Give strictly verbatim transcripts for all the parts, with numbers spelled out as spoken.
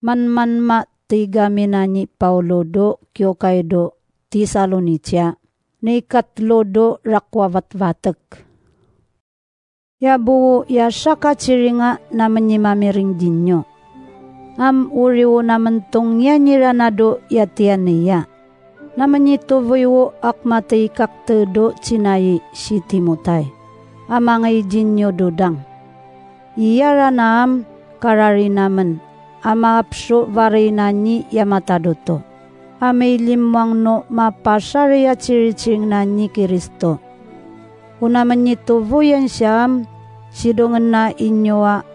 Man man mak tiga mi nanyi Paulo do kiokai do Tesalonika, ni kat lo do rakwa vat vatek. Ya buwu ya saka ciringa namen nyi mamiring jinyo. Am uriwu namen tung ya nyirana do ya tian ya. Namen nyi tuvuiwu ak matei kakte do cinayi si Timotai. Amangei jinyo dudang. Iyarana am karari namen, ama apsu varei nanyi ya matadoto. Amei limwang no mapasari ya ciri-ciring nanyi Kristo. Unamen nyi tuvuyan siam, sidungen na inyoa,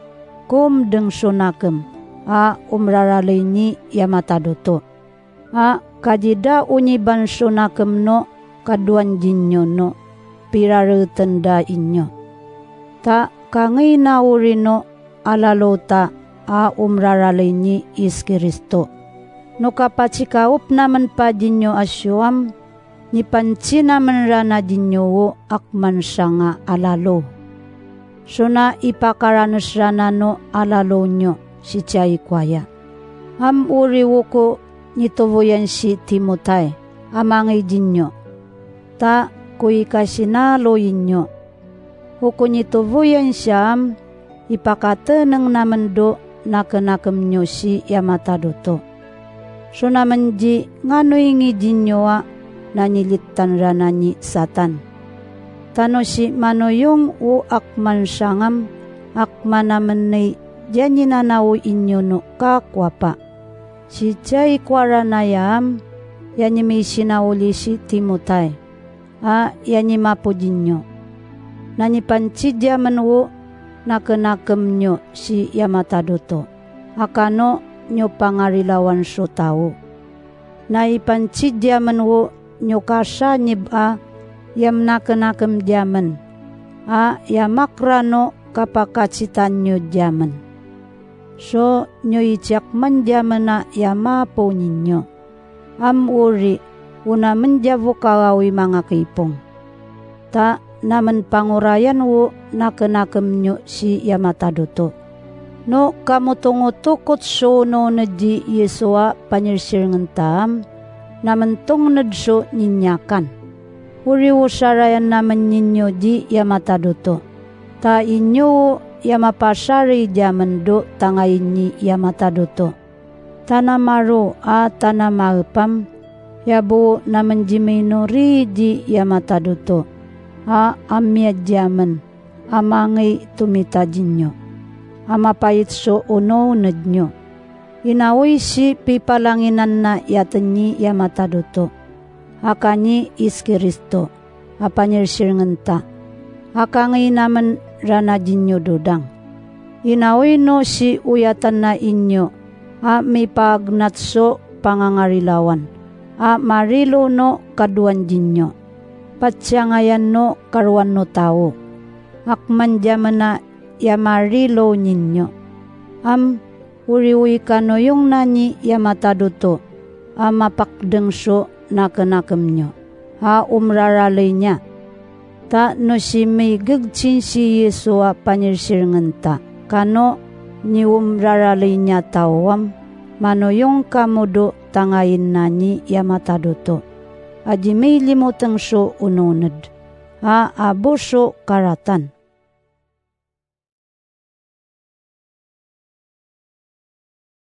kum deng sunakem, a umraralei nyi ya matadoto. A kajida unyiban sunakem no, kaduan jinyo no, pirareten da inyo. Ta kangei na uri no, alalo ta, a umraralei nyi is Kristo. No kapacikaup namen pa jinyo asuam, nyi panci namen rana jinyo wu ak mansanga alalo. Suna ipakaranes rana no alalo nyo si cai kwaya. Am uriwu ku nyi tuvuyan si Timotai, amangei jinyo. Ta ku ikasinalo inyo. Uku nyi tuvuyan siam, ipakateneng namen do nakenakem nyo si ya matadoto. Sunamen ji nganu ingi jinyoa nanyi litan rana nyi Satan. Tano si manuyung u ak mansangam, ak manamenei, ya nyinanau inyo no ka kwapa. Si cai kwarana yam, ya nyimei sinauli si Timotai. A ya nyi mapu jinyo. Na nyi panci jamen wu nakenakem nyo si ya matadoto. Aka no nyo pangarilawan so tau. Na ipanci jamen wu nyo kasa nyib a yam nakenakem jamen. A ya makra no kapakacitan nyo jamen. So nyo ijak man jamen a ya mapu nyinyo. Am uri, unamen javu kagau imangak ipung. Ta namen pangurayan wu nakenakem nyo si ya matadoto. No kamutungutukut so no neji Yesua panyirsiringen ta am, namen tung ned so nyinyakan. Uriwu sarayan namen nyinyo ji ya matadoto. Ta inyo wu ya mapasari jamen do tangai nyi ya matadoto. Tana maru a tana maepam, ya buwu namen jimei no ri ji ya matadoto. A amia jamen, amangei tumita jinyo. Amapait so uno uned nyo. Inaui si pipalanginan na yaten nyi ya matadoto. Aka nyi is Kristo. Apanyirsiringen ta. Aka ngei namen rana jinyo dudang. Inaui no si uyatan na inyo, a mipaagnat so pangangarilawan, a marilu no kaduan jinyo. Patsangayan no karuan no tau. Ak man jamen a ya marilu nyinyo. Am uriwi kanuyung nanyi ya matadoto, a mapakdeng so nakenakem nyo, a umraralei nya. Ta no si mei gegcin si Yesua panyirsiringen ta, kano nyi umraralei nya tau am, manuyung kamu do tangain nanyi ya matadoto. Aji mei limuteng so uno uned. A abu so karatan.